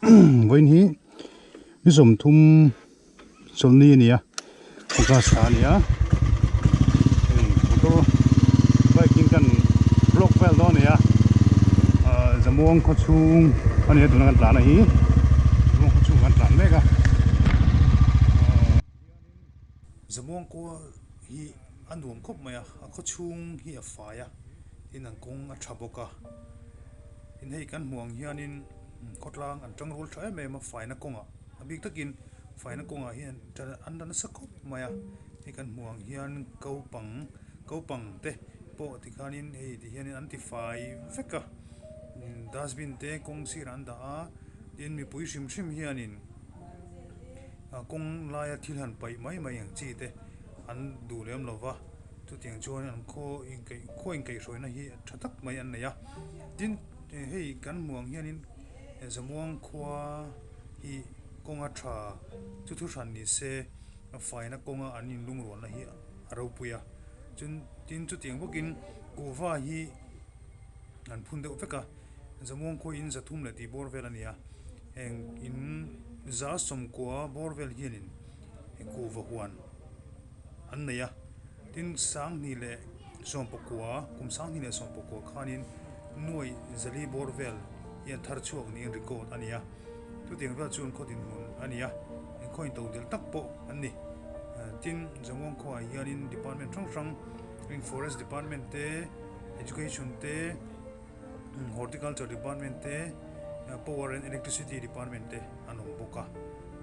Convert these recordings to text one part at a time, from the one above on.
Vawiin hi ni 30 chawlhni a ni a August thla a ni a hei motor bike in kan block vel dawn a ni a ahh Zamuang khaw chhung a ni a tuna kan tlan a hi Zamuang khaw chhung kan tlan mek a ahh Zamuang khua hi a nuam khawp mai a a khaw chhung hi a fai a tin an kawng a tha bawk a tin hei kan hmuh ang hianin khawtlang an tang rual tha em em a faina kawngah a bik takin faina kawngah hian an la nasa khawp mai a hei kan hmuh ang hian kopang kopang te pawh tikhanin hei tihianin an ti fai vek a dustbin te kawng sirah an dah a tin mipui hrim hrim hianin. Kawng laia thil han paih mai mai ang chi te an duh lem lo va, chutiang chuan an khaw inkaih khaw inkaihhruaina hi tha tak mai an nei a. Tin, hei kan hmuh ang hianin Zamuang khua hi kawnga tha chu thu hran ni se faina kawnga an inlungrualna hi a ropui a. Chun tin chutiang bawkin kuhva hi an phun deuh vek a. Zamuang khua in 300 leh tih bawr vel a ni a, heng in 190 bawr vel hianin kuhva huan an nei a, tin 2019 kum 2019 khanin nuai 400 bawr vel hi an thar chhuak niin record a ni a, chutiang vel chuan khaw dinhmun a ni a, khaw in todelh tak pawh an ni. Tin Zamuang khuaah hianin department hrang hrang heng forest department te, education te, Horticulture department te Power and Electricity department te an awm bawk a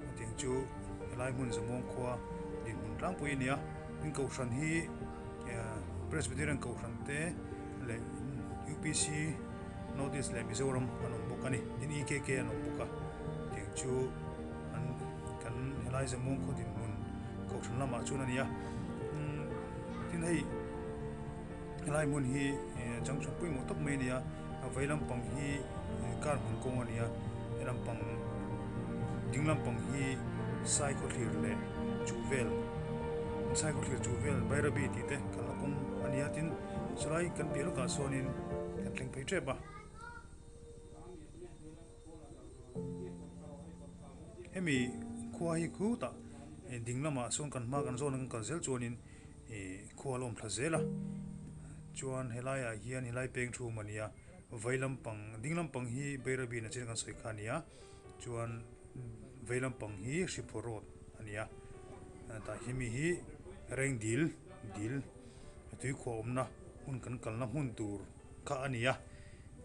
hetiang chu helai hmun Zamuang khua dinhmun tlangpui a ni a tin kohhran hi Presbyterian kohhran te leh UPC North East leh Mizoram an awm bawk a ni tin EKK an awm bawk a hetiang chu an kan helai Zamuang khua dinhmun kohhran lamah chuan a ni a tin hei. Helai hmun hi junction pawimawh tak mai a ni a, a vei lampang hi car hmun kawng a ni a, he lampang ding lampang hi sai khawthlir leh chuh vel sai khawthlir chuh vel Bairabi tih te kalna kawng a ni a tin chulai kan piah lawkah sawnin kan thleng phei tep a. Hemi khua hi khutah ding lamah sawn kan hma kan zawn a kan kal zel chuanin. Ih khua a lawm thla zel a chuan helaiah hian helai peng thum a ni a vei lampang ding lampang hi Bairabi na chin kan sawi kha a ni a chuan vei lampang hi Hriphaw road a ni a tah hi mi hi Rengdil dil tuikhuah awmna hmun kan kalna hmun tur kha a ni a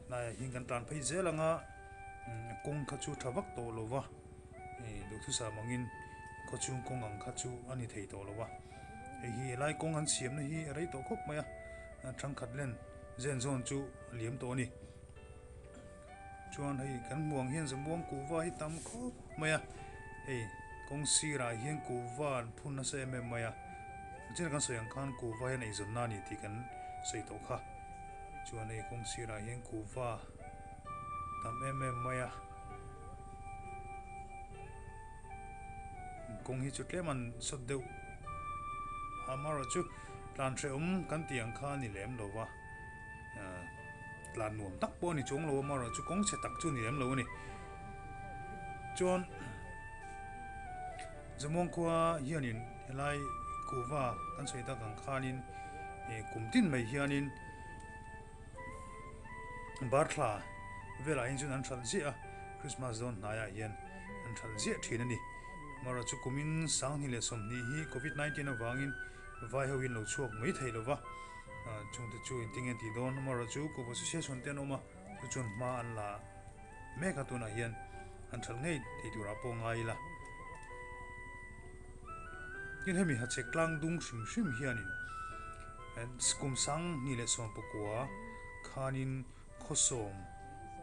tlaiah hian kan tlan phei zel ang a kawng kha chu tha vak tawh lo va ih duhthusam angin khawchhung kawng ang kha chu a ni thei tawh lo va. Hei hi helai kawng an siamna hi a rei tawh khawp mai a, thangkhat len zen zawn chu a liam tawh a ni. Chuan hei kan hmuh ang hian Zamuang kuhva hi tam khawp mai a, hei kawng sirah hian kuhva an phun nasa em em mai a, china kan sawi ang khan kuhva hian eizawnna a ni tih kan sawi tawh kha. Chuan hei kawng sirah hian kuhva tam em em mai a. Kawng hi chu tlem an sawt deuh amaherawh chu tlan hrehawm kan tih ang kha a ni lem lo va tlan nuam tak pawh a ni chuang lo amaherawh chu kawng chhe tak chu a ni lem lo a ni chuan Zamuang khua hianin helai kuhva kan sawi tak ang khanin kum tin mai hianin. Barthla velah hian chuan an hralh ziah a, Christmas dawn hnaiah hian an hralh ziah thin a ni. Amaherawhchu chu kumin 2020 hi Covid 19 avangin vai ho hian lo chhuak mai thei lo va, chungte chu engtin nge tih dawn? Amaherawhchu chu Kup Association te an awm a, chu chuan hma an la mek a tunah hian an hralh ngei thei turah pawh ngai ila. Tin hemi hachhek tlang dung hrim hrim hianin kum 2019 khanin khawsawm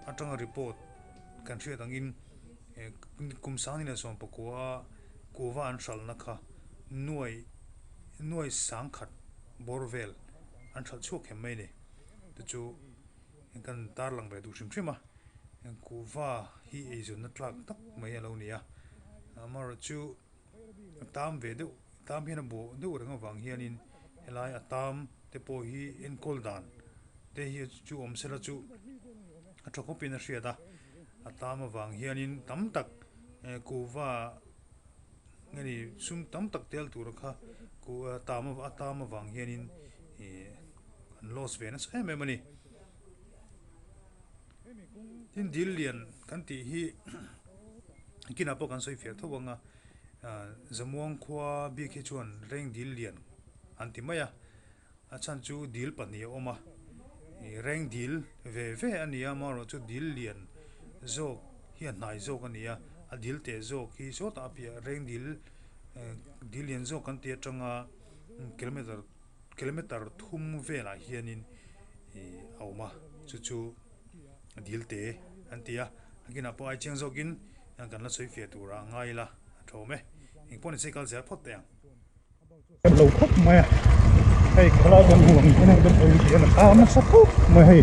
atanga report kan hriat angin kum 2019 a kuhva an hralhna kha nuai nuai 10,000 bawr vel an hralh chhuak hem mai a ni. Chu chu kan tarlang ve duh hrim hrim a. Kuhva hi eizawnna tlak tak mai a lo ni a, amaherawh chu a tam ve deuh tam hian a bawh deuh reng avang hianin helai a tam te pawh hi enkawl dan te hi chu awm sela chu a tha khawpin a hriat a. A tam avang hianin tam tak kuhva nge ni sum tam tak tel tur kha kuh tam a tam avang hianin ih an loss ve nasa em em a ni. Tin dil lian kan tih hi kinah pawh kan sawi fiah tho ang a, Zamuang khua bik hi chuan reng dil lian an ti mai a, a chhan chu dil pahnih a awm a, reng dil ve ve a ni a, amaherawhchu dil lian zawk hi a hnai zawk a ni a, a dil teh zawk hi sawtah a piah reng dil dil lian zawk kan tih atanga kilometer kilometer thum velah hianin ih a awm a chu chu dil te an ti a a kinah pawh ai chiang zawkin kan la sawi fiah turah a ngai ila a tha awm e engpawh ni se kal zel phawt teh ang. Kan lo khawp mai a hei khawlai kan hmuh ang hian hei kan awm tih a tam nasa khawp mai hei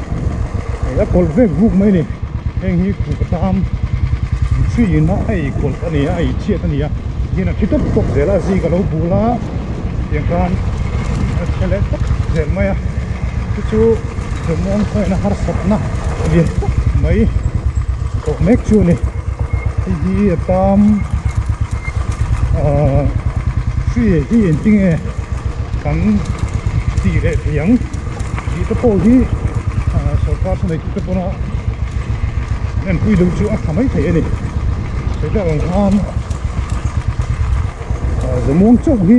hei a kawlh vek vuk mai a ni heng hi kut a tam hriin a ei kawlh a ni a ei chhiat a ni a hian a thi tawp tawp zel a zik a lo bul a tiang khan a chhe leh tawp zel mai a chu chu zawmuang khawiah harsatna lian tak mai tawh mek chu a ni hei hi a tam ahh hri hi engtinge kan tih leh thei ang tih te pawh hi ahh sawrkar chu nei tute pawna an enpui deuh chu a tha mai thei a ni sawi tak ang khan ahh zamuang chauh hi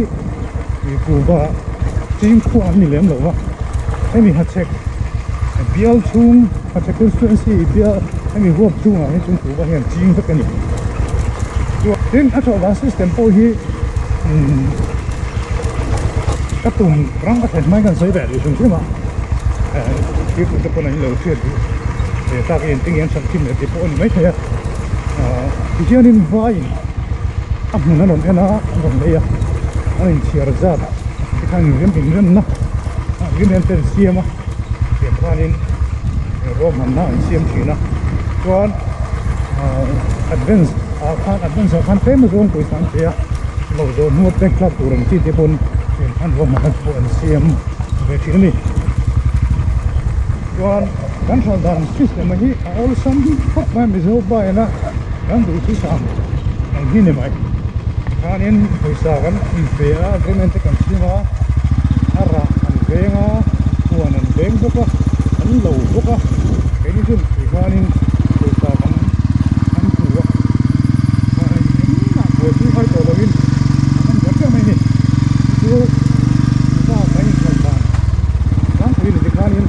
ih kuhva ching khuah an ni lem lo va hemi hachhek bial chhung hachhek constituency bial hemi huap chhungah hi chuan kuhva hian ching vek a ni tin a thawh dan system pawh hi umm ka tum ram ka thlen hmain kan sawi ve duh hrim hrim a eh thil te pawn an lo hriat duh ve tak a engtin nge an hralh thin leh tih pawh a ni maithei a ah tihianin vaiin a hmun an rawn en a an rawn lei a an inchhiar zat tikhan inrem inremna agreement te an siam a tiang khanin ruahmanna an siam thin a chuan ahh advance ah khan advance ah khan tlem azawng pawisa an pe a lo zawh hnu a pek tlak tur ang chi te pawn tiang khan ruahmanna te pawh an siam ve thin a ni chuan kan hralh dan system hi a awlsam khawp mai a mizo pa ina kan duhthusam ang hi ni mai khanin pawisa kan inpe a agreement te kan siam a a rah an veng a huan an veng bawk a an lo bawk a keini chu tikhanin pawisa kan kan hmu a engmah buaipui ngai tawh lovin an awm ber ber mai a ni chu mipa kan inhralh dan tlangpui ni tikhanin.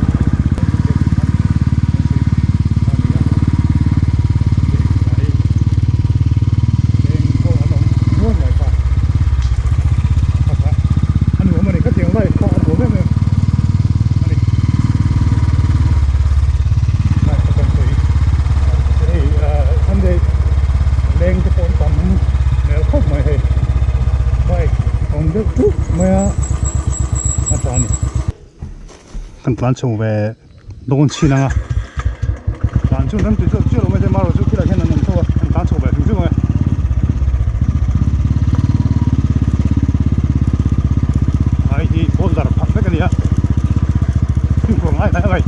Kan tlan chho ve dawn chhin ang a tlan chu an tui chiah chiah lo mai thei marawh chu khilai hian an awm tho a an tlan chho ve hrim hrim ang e. Lai hi boulder phah vek a ni a fimkhur ngai hle mai.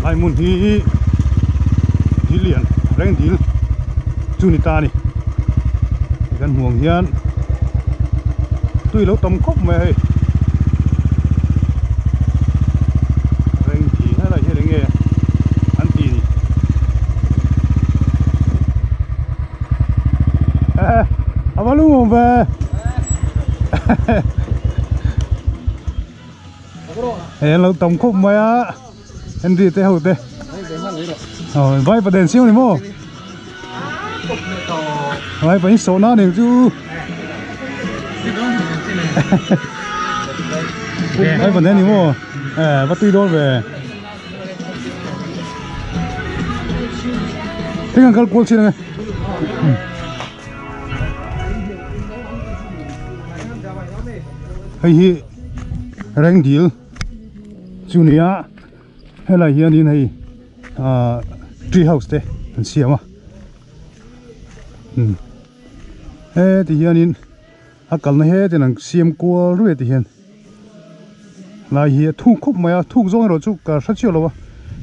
Lai hmun hi dil lian reng dil chu ni ta a ni. Kan hmuh ang hian tui lo tam khawp mai a hei reng dil helai hian enge an tih ni eh a va lung awm ve hei an lo tam khawp mai a Henry te ho te vai pa den siam ni maw vai pa in sawh na ni chu vai pa den ni maw eh va tui dawn ve thế kan kal kual chin ange hei hi reng dil Chu ni a helai hianin hei ahh tree house te an siam a umm heti hianin a kalna hetin an siam kual ruai ti hian. Lai hi a thuk khawp mai a, thuk zawng erawh chu ka hre chiah lo a,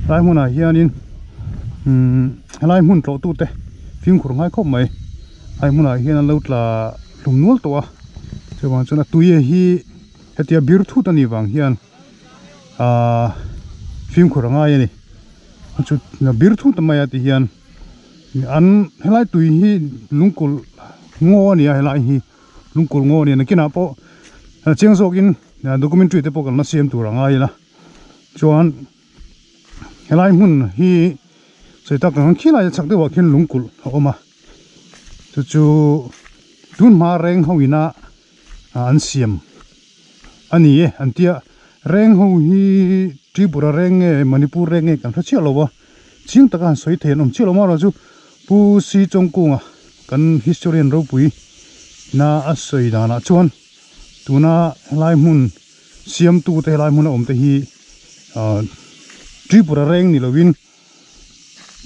lai hmunah hianin umm helai hmun tlawh tute fimkhur ngai khawp mai, lai hmunah hian an lo tla hlum nual tawh a, chuvang chuan a tui hi hetia bir thut a nih vang hian ahh fimkhur a ngai a ni, chu bir thut mai a ti hian an helai tui hi lungkulh ngaw a ni a helai hi. Lungkulh ngaw nen nakinah pawh chiang zawkin documentary te pawh kan la siam tur a ngai ila chuan helai hmun hi sawi tak ang khilai a chhak deuhah khian lungkulh a awm a chu chu tun hma reng ho ina an siam a ni e an tia reng ho hi Tripura reng nge Manipur reng nge kan hre chiah lo a chiang taka han sawi thei an awm chiah lo marawh chu Pu Si Chawngkunga kan historian ropui na a sawi danah chuan tuna helai hmun siamtu te helai hmuna awm te hi ah Tripura reng ni lovin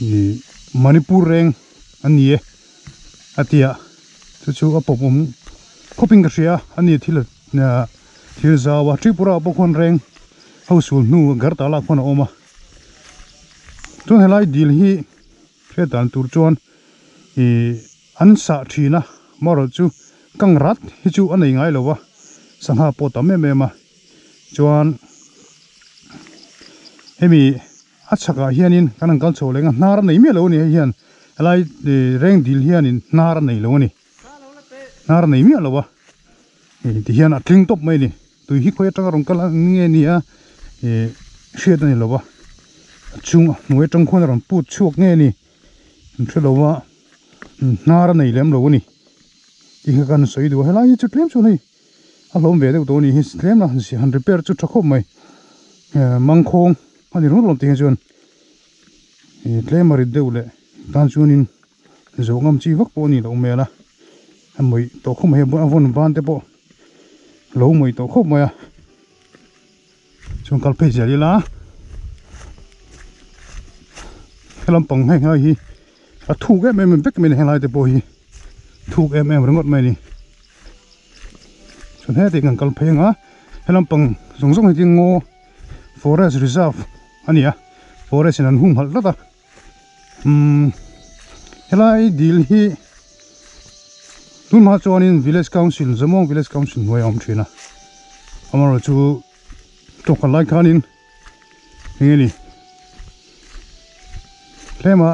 ih Manipur reng an ni e a ti a chu chu a pawm awm khawpin ka hria a ni thil ah thil zau a Tripura ah pawh khuan reng ho sul hnu Agartala khuan a awm a chuan helai dil hi. Hriat dan tur chuan ih an sah thin a amaherawh chu kang rat hi chu a nei ngai lo va sangha pawh tam em em a chuan hemi a chhakah hianin kan han kal chho leng a hnar a nei miah lo a ni hei hian helai ih reng dil hianin hnar a nei lo a ni hnar a nei miah lo a ih ti hian a tling tawp mai a ni. Tui hi khawi atanga rawn kal ang nge nia ih hriat a ni lo va a chung a hnuai atang khuan a rawn put chhuak nge ni an hre lo va hnar a nei lem lo a ni tih kha kan sawi duh a helai hi chu tlem chuan hei a hlawm ve deuh tawh a ni hi tlem a han repair chu tha khawp mai mangkhawng a ni ringawt lo tih hi chuan ih tlem a rit deuh leh tan chuanin zawh ngam chi vak pawh a ni loh hmel a a mawih tawh khawp mai a vawn ban te pawh. Lo mawih tawh khawp mai a chuan kal phei zel ila helam pang heng lai hi a thuk em em vek mai a ni helai te pawh hi thuk em em ringawt mai a ni chuan heti kan kal phei anga helam pang zawng zawng hi chu ngaw forest reserve a ni a forest in an humhalh tlat a. Umm helai dil hi tunhma chuanin village council Jamong village council hnuai a awm thin a amaherawh chu tawkhat lai khanin eng nge ni tlema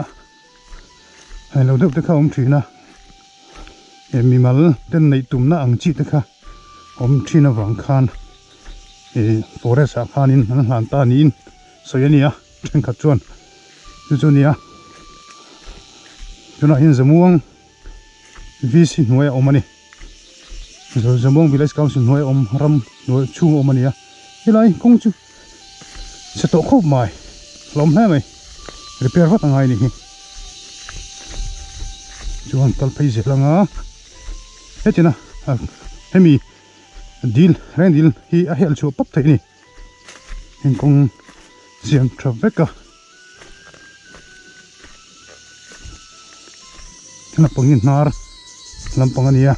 hei lo deuh te kha a awm thin a eh mimal ten neih tumna ang chi te kha awm thin avang khan ih forest ah khanin an hlan ta niin sawi a ni a thenkhat chuan chu chu a ni a tunah hian Zamuang VC hnuai a awm a ni Zamuang Village Council hnuai a awm ram hnuai chhung a awm a ni a helai kawng chu chhe tawh khawp mai hlawm hle mai repair vat a ngai a ni hi chuan kal phei zel anga hetina hemi dil reng dil hi a helh chhuah pawp theih a ni. Heng kawng siam tha vek a lampang hi hnar lampang a ni a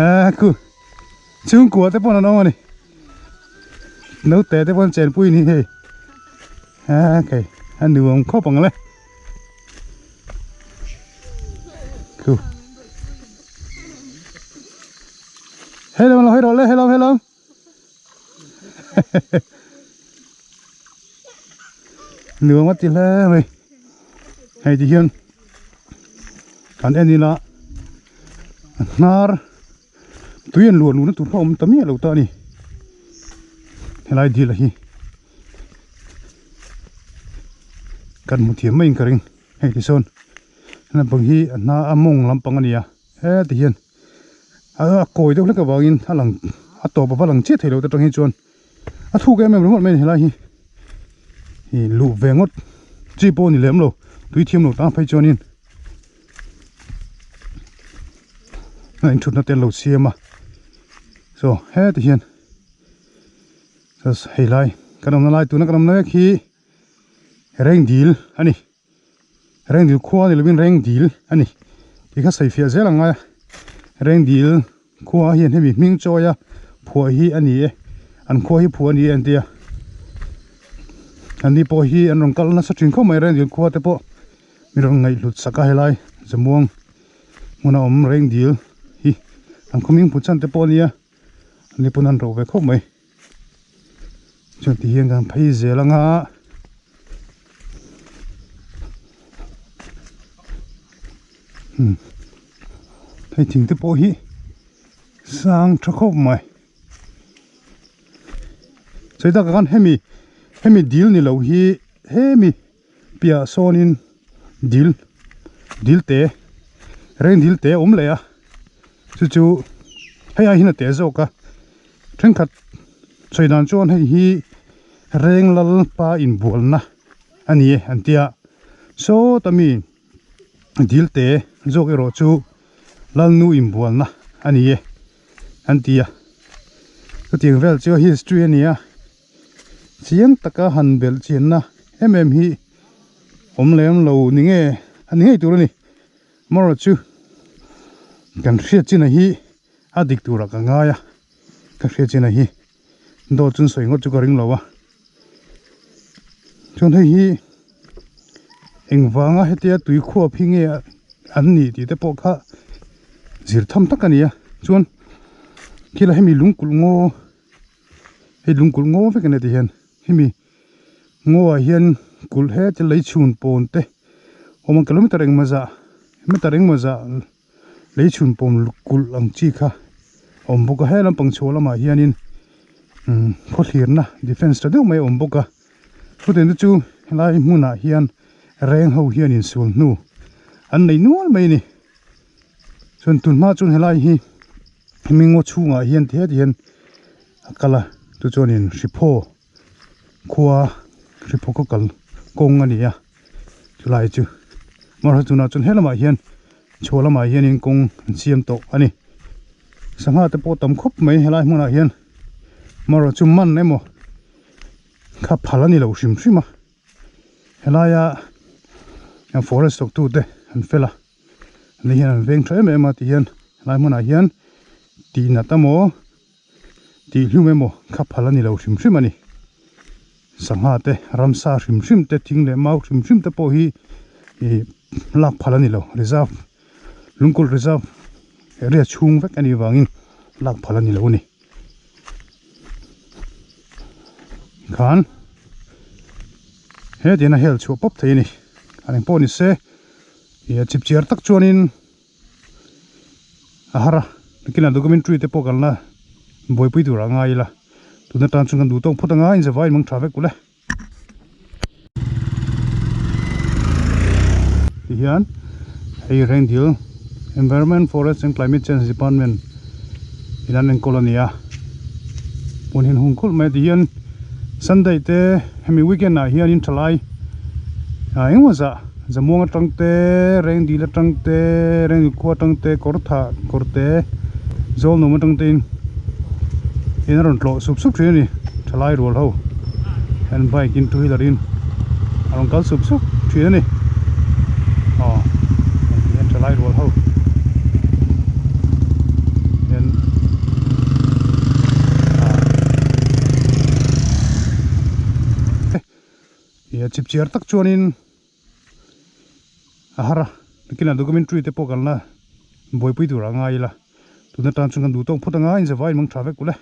eh khu chhungkua te pawn an awm a ni naute te pawn chenpui ni hei eh kei a nuam khawp ang le. Khu. Hello lo hello le hello hello. Nuam a ti hle mai. Hei ti hian kan en ila hnar tui an luan luhna tur kha awm ta miah lo ta a ni. Helai dil a hi. Kan hmu thiam maiin ka ring hei ti sawn lampang hi a hna a mawng lampang a ni a heti hian a kawi deuh hlek avangin a lang a tawp ava lang chiah thei lo te atang hi chuan a thuk em em ringawt mai a ni helai hi ih luh ve ngawt chi pawh a ni lem lo tui thiam lo tan phei chuanin a inthutna te an lo siam a so heti hian. Hei lai kan awmna lai tuna kan awmna mek hi Rengdil a ni Rengdil khua ni lovin Rengdil a ni tih kha sawi fiah zel ang a Rengdil Khua hian hemi hming chawi a phuah hi a ni e, an khua hi phuah a ni e an ti a, an ni pawh hi an rawn kal nasa thin khawp mai Rengdil khua te pawh mi rawn ngaihhlut sak a helai Zamuang hmuna awm Rengdil hi an khaw hming put chhan te pawh a nia an ni pawn an ro ve khawp mai chuan ti hian kan phei zel anga. Hei thing te pawh hi sang tha khawp mai sawi tak ah khan hemi hemi dil ni lo hi hemi piah sawnin dil dil te reng dil te a awm leh a chu chu hei ai hian a te zawk a thenkhat sawi dan chuan hei hi reng lalpa inbualna a ni e an tia sawta mi. Dil te zawk erawh chu Lalnu inbualna a ni e an ti a, chutiang vel chu history a ni a, chiang taka han belh chianna em em hi awm lem lo ni nge a ni ngei tur a ni, amaherawh chu kan hriat chin a hi a dik turah ka ngai a, ka hriat chin a hi dawt chu sawi ngawt chu ka ring lo a chuan hei hi engvanga hetia tui khuap hi nge an nih tih te pawh kha zir tham tak a ni a chuan khilai hemi lungkulh ngaw hei lungkulh ngaw vek a ni tih hian hemi ngaw ah hian kulh heti lei chhun pawn te awm a kilometer engemaw zah meter engemaw zah. Lei chhun pawm kulh ang chi kha a awm bawk a he lampang chhuah lamah hianin umm khaw thlirna defence tha deuh mai a awm bawk a chutiang te chu helai hmunah hian reng ho hian insual hnu an nei nual mai a ni chuan tun hma chuan helai hi hemi ngaw chhungah hian ti heti hian a kal a chu chuanin hriphaw khua hriphaw khaw kal kawng a ni a chulai chu amaherawhchu tunah chuan he lamah hian chhuah lamah hianin kawng an siam tawh a ni sangha te pawh tam khawp mai helai hmunah hian amaherawhchu chu man emaw kha phal a ni lo hrim hrim a helaia forest thawk tu te an fel a ani hian an veng tha em em a ti hian helai hmunah hian tih nat emaw tih hlum emaw kha phal a ni lo hrim hrim a ni. Sangha te, ramsa hrim hrim te, thing leh mau hrim hrim te pawh hi ih lak phal a ni lo. Reserve, Lungkulh Reserve area chhung vek a nih vangin lak phal a ni lo a ni. Khan he tian a hel chhuah pawp thei a ni. A eng pawh ni se ih a chip chiar tak chuanin. A har a nakinah documentary te pawh kan la buaipui turah a ngai ila tuna tan chuan kan duh tawk phawt anga inzavai in mang tha vek ule tihian hei Rengdil Environment Forest and Climate Change Department in an enkawl a ni a hmun hian hung khulh mai a tihian Sunday te hemi weekend ah hianin thalai ah engemaw zah. Zamuang atang te, Rengdil atang te, Rengdil khua atang te, kawr thah kawr te, Zawlnawm atang te in in a rawn tlawh sup sup thin a ni thalai rual ho hian bike in two wheeler in a rawn kal sup sup thin a ni aw hian thalai rual ho hian ah chip chiar tak chuanin. A har a nakinah documentary te pawh kan la buaipui tur a ngai ila tuna tan chuan kan duh tawk phawt anga inzavai in mang tha vek ule.